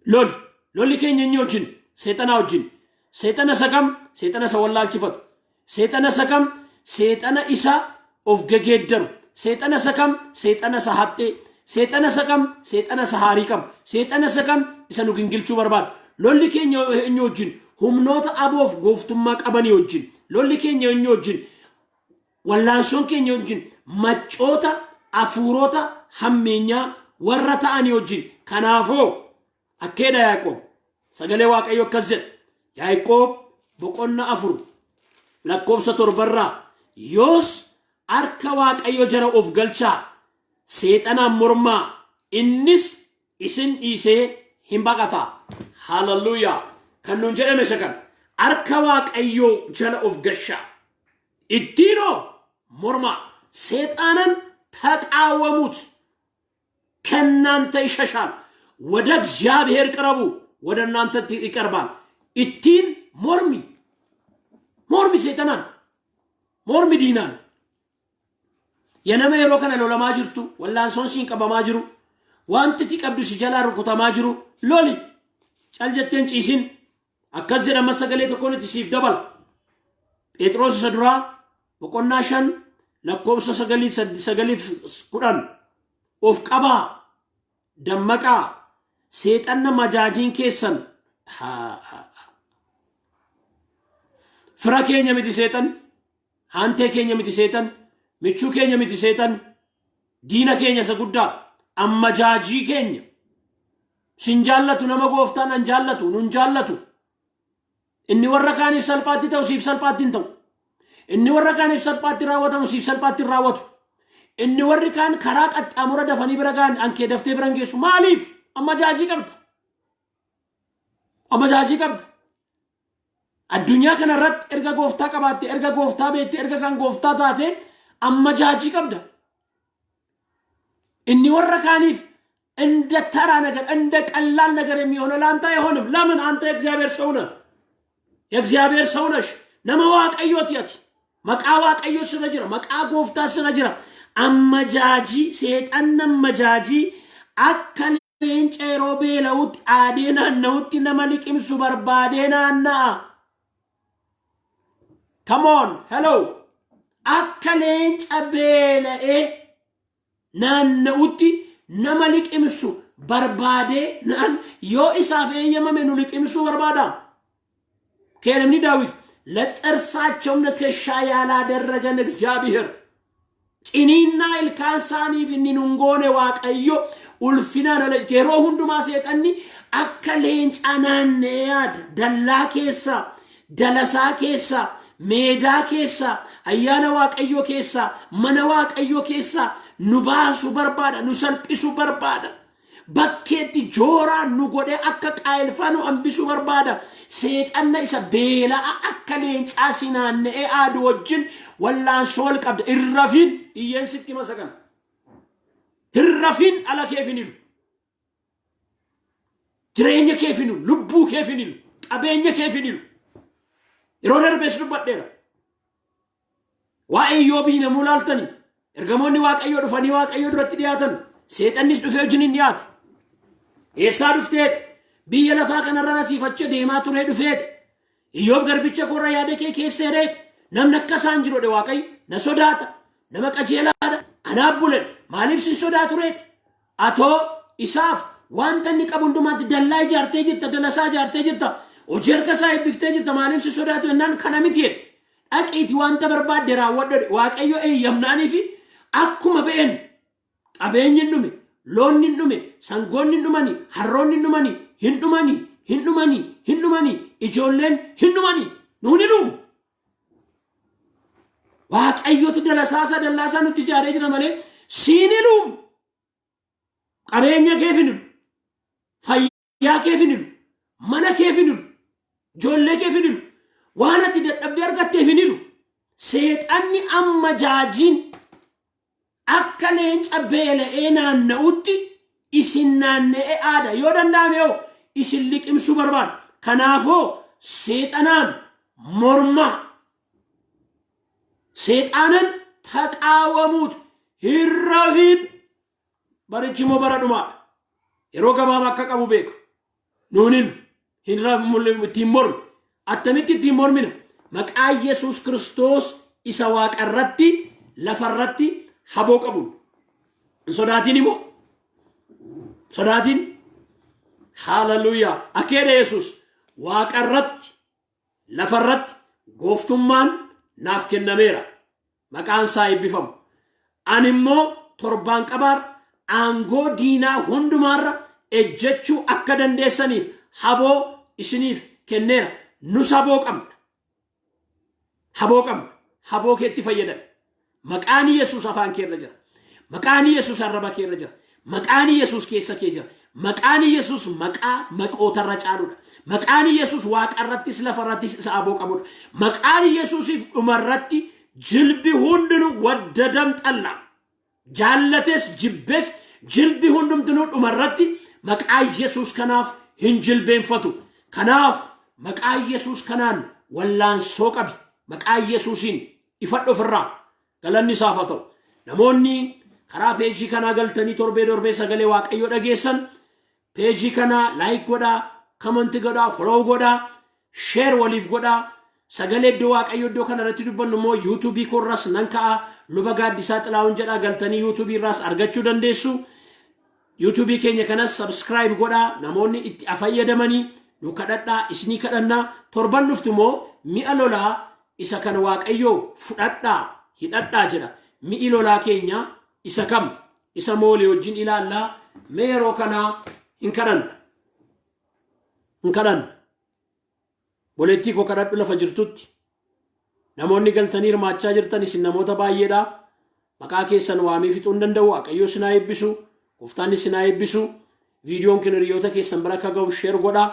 Loli. Lolli keenya inni wajjin, seexanaa wajjin. Seexana isa kam? Seexana isa wallaalchifatu. Seexana isa kam? Seexana isa of gegeeddaru. Seexana isa kam? Seexana isa haxxee. Seexana isa kam? Seexana isa haarii qabu. Seexana isa kam? Isa nu gingilchuu barbaadu. Lolli keenya eenyu wajjin? Humnoota aboof gooftummaa qabanii wajjin. Lolli keenya eenyu wajjin? Wallaansoon keenya wajjin maccoota hafuurota hammeenyaa warra ta'anii wajjin. Kanaafoo akkeedha Yaaqoob. Sagalee Waaqayyo akkas jedha. Yaaqoob boqonna 4 lakkoofsa 7rraa, yoos harka Waaqayyo jala of galchaa, seexanaan mormaa, innis isin dhiisee hin baqata. Hallelujaa. Kan nuun jedhame isa kana. Harka Waaqayyoo jala of gashaa. Ittiinoo mormaa, seexaanan ተቃወሙት፣ ከእናንተ ይሸሻል። ወደ እግዚአብሔር ቅረቡ፣ ወደ እናንተ ይቀርባል። Ittiin mormi, mormi seexanaan, mormi diinaan. Yanama yeroo kana lolamaa jirtu, wallaansoon siin qabamaa jiru, wanti ati qabdu si jalaa rukutamaa jiru, loli. Cal jetteen ciisin. Akkas jedhama, sagalee tokkoon itti siif dabala. Phexros isa duraa boqonnaa 5 lakkoofsa 9f 10, of qabaa, dammaqaa, seexanna majaajiin keessan. Fira keenya miti seexan, haantee keenya miti seexan, michuu keenya miti seexan, diina keenya isa guddaa, ammajaajii keenya. Sin jaallatu, nama gooftaan an jaallatu, nun jaallatu. Inni warra kaaniif salphaatti ta'u siif salphaatti hin ta'u. Inni warra kaaniif salphaatti raawwatamu siif salphaatti hin raawwatu. Inni warri kaan karaa qaxxaamura dafanii bira ga'an ankee daftee bira hin geessu. Maaliif? Ammajaajii qabda. Ammajaajii qabda. Addunyaa kana irratti erga gooftaa qabaatte, erga gooftaa beekte, erga kan gooftaa taate, ammajaajii qabda. Inni warra kaaniif እንደ ተራ ነገር፣ እንደ ቀላል ነገር የሚሆነው ለአንተ አይሆንም። ለምን? አንተ የእግዚአብሔር ሰው ነህ። የእግዚአብሔር ሰው ነሽ። Nama Waaqayyooti ati. Maqaa Waaqayyoo sirra jira. Maqaa gooftaa sirra jira. Ammajaajii seexanna, ammajaajii akka leenca yeroo beela'utti aadee naanna'utti nama liqimsu barbaadee naanna'a. Come on, hello. Akka leenca beela'ee naanna'utti nama liqimsu barbaadee naan yoo isaaf eeyyamame nu liqimsuu barbaada. ከኤርምኒ ዳዊት ለጥርሳቸው ንክሻ ያላደረገን እግዚአብሔር ciniinnaa ilkaan isaaniif inni nun goone Waaqayyo ulfinaan ala. Yeroo hundumaa seexanni akka leencaa naanna'ee yaada. Dallaa keessa, dalasaa keessa, meedaa keessa, ayyaana Waaqayyoo keessa, mana Waaqayyoo keessa nu baasuu barbaada, nu salphisuu barbaada. Bakkeetti jooraan nu godhee akka qaayilfaa nu hambisuu barbaada. Seexanna isa beela'a akka leencaa si naanna'ee aadu wajjin wallaansoo wal qabda. Hin rafin, iyyeen sitti masa kana. Hin rafin, ala keef hin hilu. Jireenya keef hin hilu, lubbuu keef hin hilu, qabeenya keef hin hilu. Yeroo darbees dubbadheera. Waa'ee Iyyoobii namuu laaltanii, ergamoonni Waaqayyoo dhufanii Waaqayyoo duratti dhiyaatan, seexannis dhufee wajjin hin dhiyaate. Eessaa dhufteedha? Biyya lafaa kanarra nasiifachee deemaa turee dhufeedha. Iyyoob garbicha koorra yaada kee keessa hereedha. Namni akka isaan jiru Waaqayyo na sodaata. Nama qajeelaadha. Anaaf buledha. Maaliif sin sodaatu reedha? Atoo isaaf wanta inni qabu hundumaatti dallaa ijaartee jirta, dalasaa ijaartee jirta, hojii harka isaa eebbiftee jirta, maaliif sin sodaatu jennaan kana miti jedhe. Dhaqiiti wanta barbaadde raawwadhu. Waaqayyo eeyyamnaanii fi akkuma ba'een qabeenyi hin dhume, loonni hin dhume, sangoonni hin dhumani, harroonni hin dhumani, hin dhumani, hin dhumani, hin dhumani, ijoolleen hin dhumani, nuuni dhumu. Waaqayyotu dalasaasaa dallaasaa nutti ijaaree jira malee siin hin dhumu. Qabeenya keef hin hilu, fayyaa keef hin hilu, mana keef hin hilu, ijoollee keef hin hilu, waan ati dadhabdee argatteef hin hilu. Seexanni amma jaajiin akka leenca beela'ee naanna'utti isin naanna'ee aada, yoo danda'ame hoo isin liqimsuu barbaada. Kanaafoo seexanaan mormaa. Seexaanan ተቃወሙት, hin rafin. Barichi immoo bara dhumaadha. Yeroo gabaabaa akka qabu beeka. Nuunin hin ittiin mormi. Attamitti ittiin mormina? Maqaa Yesuus Kiristoos isa waaqarratti lafarratti haboo qabuun. Hin sodaatin immoo. Sodaatin. Haaleluyyaa. Akeeda Yesuus waaqarratti lafarratti gooftummaan naaf kennameera. Maqaan isaa eebbifamu. Ani immoo torbaan qabaar aangoo diinaa hundumaarra ejjechuu akka dandeessaniif haboo isiniif kenneera. Nus haboo qabna. Haboo qabna. Haboo keetti fayyadame. Maqaan Yesuus afaan keerra jira. Maqaan Yesuus arraba keerra jira. Maqaan Yesuus keessa kee jira. Maqaan Yesuus maqaa maqootarra caaludha. Maqaan Yesuus waaqarrattis lafarrattis isa aboo qabudha. Maqaan Yesuusiif dhumarratti jilbi hundinuu waddadam xalla. Jaallates jibbees jilbi hundumtinuu dhumarratti maqaa Yesuus kanaaf hin jilbeenfatu. Kanaaf maqaa Yesuus kanaan wallaansoo qabi. Maqaa Yesuusiin ifadhu ofirraa. Galanni isaaf haa ta'u. Namoonni karaa peejii kanaa galtanii torbee torbee sagalee Waaqayyoo dhageessan, peejii kanaa like godhaa, comment godhaa, follow godhaa, share waliif godhaa. Sagalee iddoo Waaqayyoo iddoo kana irratti dubbannu immoo yuutuubii koorraas nan ka'a. Luba Gaaddisaa Xilaa'uun jedhaa galtanii yuutuubii irraas argachuu dandeessu. Yuutuubii keenya kanas subscribe godhaa, namoonni itti fayyadamanii nu kadhadhaa, isinii kadhannaa. Torban dhuftu immoo mi'a lolaa isa kan Waaqayyoo fudhadhaa, hidhadhaa jedha. Mi'i lolaa keenya isa kam? Isa moolii wajjin ilaallaa. Mee yeroo kanaa hin kadhanna. Hin kadhanna. Boleettii koo kadhadhu lafa jirtutti. Namoonni galtanii hirmaachaa jirtan isin namoota baay'eedha. Maqaa keessan waamee fixuu hin danda'u. Waaqayyo isin haa eebbisu. Gooftaan isin haa eebbisu. Viidiyoon kun hiriyoota keessan bira akka ga'u share godhaa.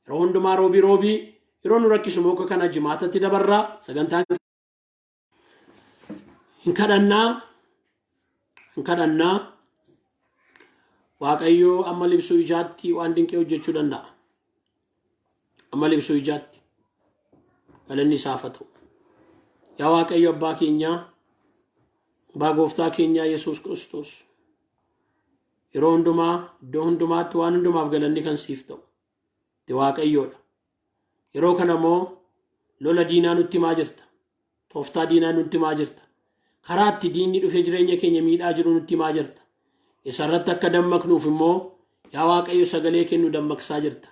Yeroo hundumaa roobii roobii, yeroo nu rakkisu muka kana jimaatatti dabarraa. Sagantaan hin kadhannaa. Hin kadhannaa. Waaqayyo amma libsuu ijaatti waan dinqii hojjechuu danda'a. Amma libsuu ijaatti. Galanni isaaf haa ta'u. Yaa Waaqayyo abbaa keenyaa, abbaa gooftaa keenyaa Yesuus Kiristoos, yeroo hundumaa, iddoo hundumaatti, waan hundumaaf galanni kan siif ta'u. Ati Waaqayyoodha. Yeroo kana immoo lola diinaa nutti himaa jirta. Tooftaa diinaa nutti himaa jirta. Karaa itti diinni dhufee jireenya keenya miidhaa jiru nutti himaa jirta. Isa irratti akka dammaqnuuf immoo yaa Waaqayyo sagalee kennu dammaqsaa jirta.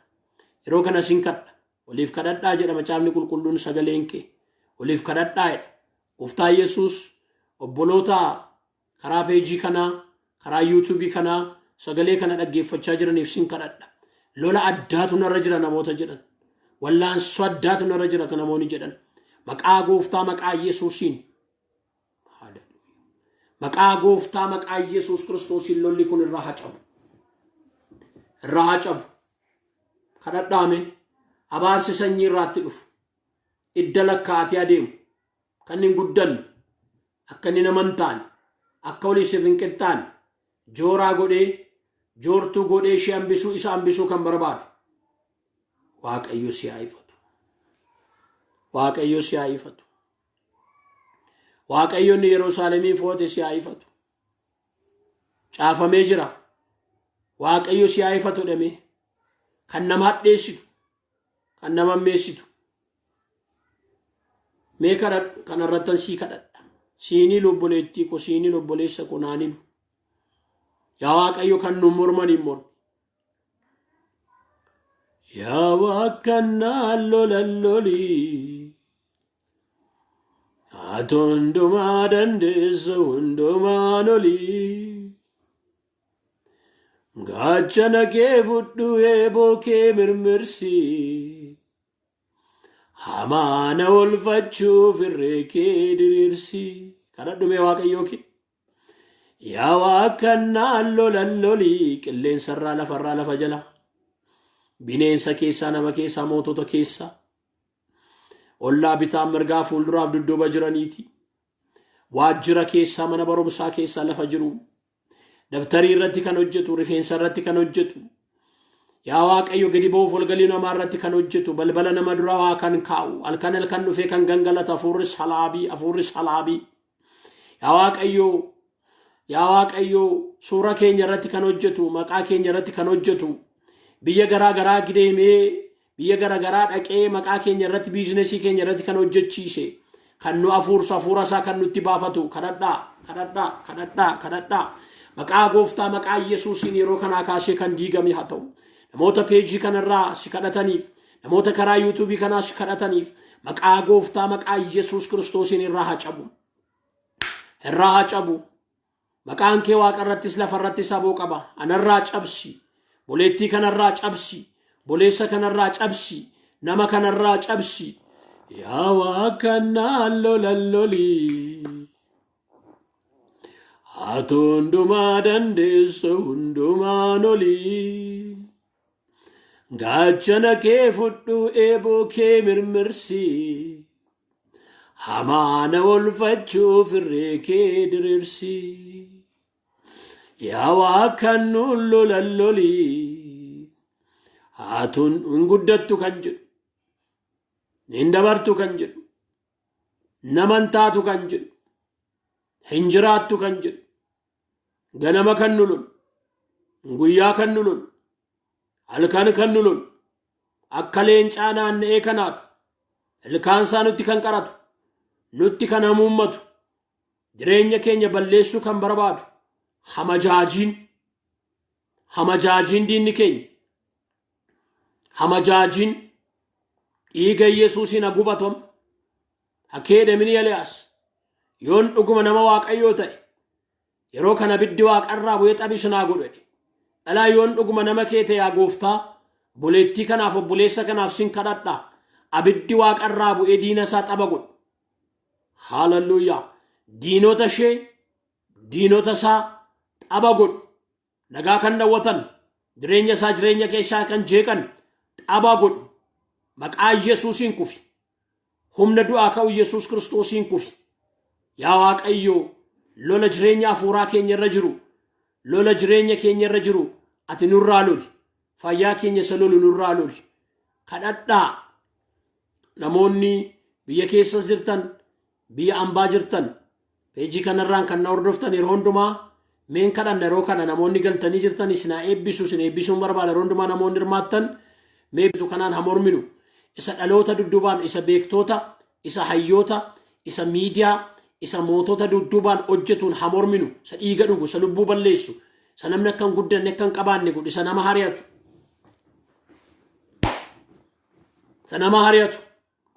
Yeroo kana sin kadha. Waliif kadhadhaa jedha macaafni qulqulluun sagaleen kee. Waliif kadhadhaa jedha. Gooftaa Yesuus obboloota karaa peejii kanaa, karaa yuutuubii kanaa sagalee kana dhaggeeffachaa jiraniif sin kadhadha. Lola addaatu narra jira namoota jedhan. Wallaansoo addaatu narra jira kan namoonni jedhan. Maqaa gooftaa maqaa Yesuusiin. Maqaa gooftaa maqaa Yesuus Kiristoosiin lolli kun irraa haa cabu. Irraa haa cabu. Kadhadhaame abaarsi sanyii irraatti dhufu. Idda lakkaa'atee adeemu. Kan hin guddanne. Akka inni nama hin taane. Akka walii siif hin qixxaane. Jooraa godhee joortuu godhee ishee hambisuu isa hambisuu kan barbaadu. Waaqayyo si haa ifatu. Waaqayyo si haa ifatu. Waaqayyo inni Yerusaalemiin foote si haa ifatu. Caafamee jira. Waaqayyo si haa ifatu jedhamee kan nama hadheessitu, kan nama ammeessitu. Mee kadhadhu kanarrattan sii kadhadha. Siinii obboleettii ko siinii obboleessa ko naanilu. Yaa Waaqayyo kan nu mormaniin mormi. Yaa waaqannaa lolan lolii. Ati hundumaa dandeessu hundumaan olii. Gaachana kee fudhu eeboo kee mirmirsi. Hamaana olfachuuf irree kee diriirsi. Kadhadhu mee Waaqayyoo kee. Yaa waaqannaa lolan lolii qilleensarraa lafarraa lafa jala. Bineensa keessaa nama keessaa mootota keessaa. Ollaa bitaa mirgaa fuulduraaf dudduuba jiraniiti. Waajjira keessaa mana barumsaa keessaa lafa jiru. Dabtarii irratti kan hojjetu, rifeensa irratti kan hojjetu. Yaa Waaqayyo gadi ba'uuf ol galii namaa irratti kan hojjetu, balbala nama dura waa kan kaa'u, halkan halkan dhufee kan gangalatu hafuurri salaabii, hafuurri salaabii. Yaa Waaqayyo, yaa Waaqayyo suura keenya irratti kan hojjetu, maqaa keenya irratti kan hojjetu, biyya garaa garaa deemee biyya gara garaa dhaqee maqaa keenya irratti biizinesii keenya irratti kan hojjechiise kan nu hafuursu hafuura isaa kan nutti baafatu kadhadhaa kadhadhaa kadhadhaa kadhadhaa maqaa gooftaa maqaa Yesuusiin yeroo kanaa kaasee kan diigame haa ta'u namoota peejii kanarraa si kadhataniif namoota karaa yuutuubii kanaa si kadhataniif maqaa gooftaa maqaa Yesuus Kiristoosiin irraa haa cabu irraa haa cabu. Maqaan kee waaqa irrattis lafa irrattis aboo qaba. Anarraa cabsi. Boleettii kanarraa cabsi. Boleessa kanarraa cabsi. Nama kanarraa cabsi. Yaa waaqannaa lolan lolii. Ati hundumaa dandeessu hundumaan olii. Gaachana kee fudhu eeboo kee mirmirsi. Hamaana olfachuuf irree kee diriirsi. Yaa waa kan nuun lolan lolii. Haatuun hin guddattu kan jedhu. Hin dabartu kan jedhu. Naman taatu kan jedhu. Hin jiraattu kan jedhu. Ganama kan nu lolu. Guyyaa kan nu lolu. Halkan kan nu lolu. Akka leencaa naanna'ee kan haadhu. Ilkaansaa nutti kan qaratu. Nutti kan hamuummatu. Jireenya keenya balleessuu kan barbaadu. Hamajaajiin. Hamajaajiin diinni keenya. Hamajaajiin dhiiga Yesuusiin hagubatom. Hakeedhamini Eliyaas. Yoon dhuguma nama Waaqayyoo ta'e yeroo kana abiddi waaqarraa bu'ee xabi sinaa godhu jedhe. Dhalaa yoon dhuguma nama kee ta'e yaa gooftaa obboleettii kanaaf obboleessa kanaaf sin kadhadha. Abiddi waaqarraa bu'ee diina isaa xaba godhu. Haalelluuyaa. Diinota ishee diinota isaa xaba godhu. Nagaa kan dhawwatan jireenya isaa jireenya keessaa kan jeeqan xaba godhu. Maqaa Yesuusiin kufi. Humna du'aa ka'u Yesuus Kiristoosiin kufi. Yaa Waaqayyo lola jireenya hafuuraa keenya irra jiru, lola jireenya keenya irra jiru ati nurraa loli. Fayyaa keenya isa lolu nurraa loli. Kadhadhaa namoonni biyya keessas jirtan, biyya ambaa jirtan, peejii kanarraan kan na hordoftan yeroo hundumaa meen kadhanna yeroo kana namoonni galtanii jirtan isin haa eebbisu isin eebbisuun barbaada yeroo hundumaa namoonni hirmaattan mee bitu kanaan haa morminu isa dhaloota dudduubaan isa beektoota isa hayyoota isa miidiyaa Isa mootota dudduubaan hojjetuun haa morminu. Isa dhiiga dhugu, isa lubbuu balleessu, isa namni akka hin guddanne akka hin qabaanne godhu, isa nama hari'atu. Isa nama hari'atu.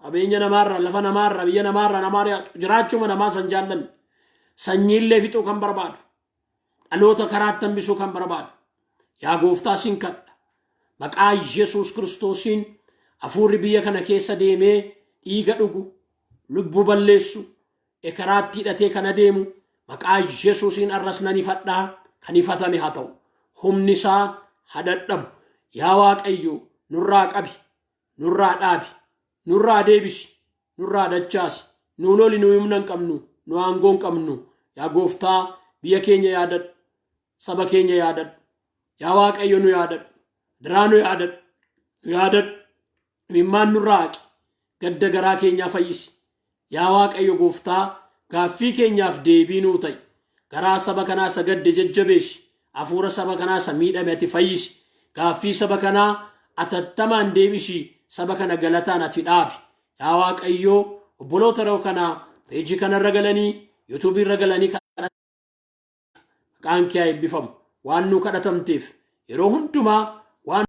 Qabeenya namaarra, lafa namaarra, biyya namaarra nama hari'atu. Jiraachuma namaa san jaallanne. Sanyiillee fixuu kan barbaadu. Dhaloota karaatti hambisuu kan barbaadu. Yaa gooftaa sin kadha. Maqaa Yesuus Kiristoosiin hafuurri biyya kana keessa deemee dhiiga dhugu, lubbuu balleessu, ekeraatti hidhatee kan adeemu maqaa Yesuusiin arras nan ifadhaa kan ifatame haa ta'u. Humni isaa haa dadhabu. Yaa Waaqayyo nurraa qabi, nurraa dhaabi, nurraa deebisi, nurraa dachaasi. Nuu loli nu humna hin qabnu, nu aangoo hin qabnu. Yaa gooftaa biyya keenya yaadadhu, saba keenya yaadadhu. Yaa Waaqayyo nu yaadadhu, diraa nu yaadadhu, nu yaadadhu. Imimmaan nurraa haqi, gadda garaa keenyaa fayyisi. Yaa Waaqayyo gooftaa gaaffii keenyaaf deebii nuu ta'i. Garaa saba kanaa isa gadde jajjabeessi. Hafuura saba kanaa isa miidhame ati fayyisi. Gaaffii saba kanaa atattamaan deebisi. Saba kana galataan ati dhaabi. Yaa Waaqayyo obboloota yeroo kana peejii kanarra galanii yuutuubii irra galanii maqaan kee haa eebbifamu. Waan nuu kadhatamteef yeroo hundumaa waan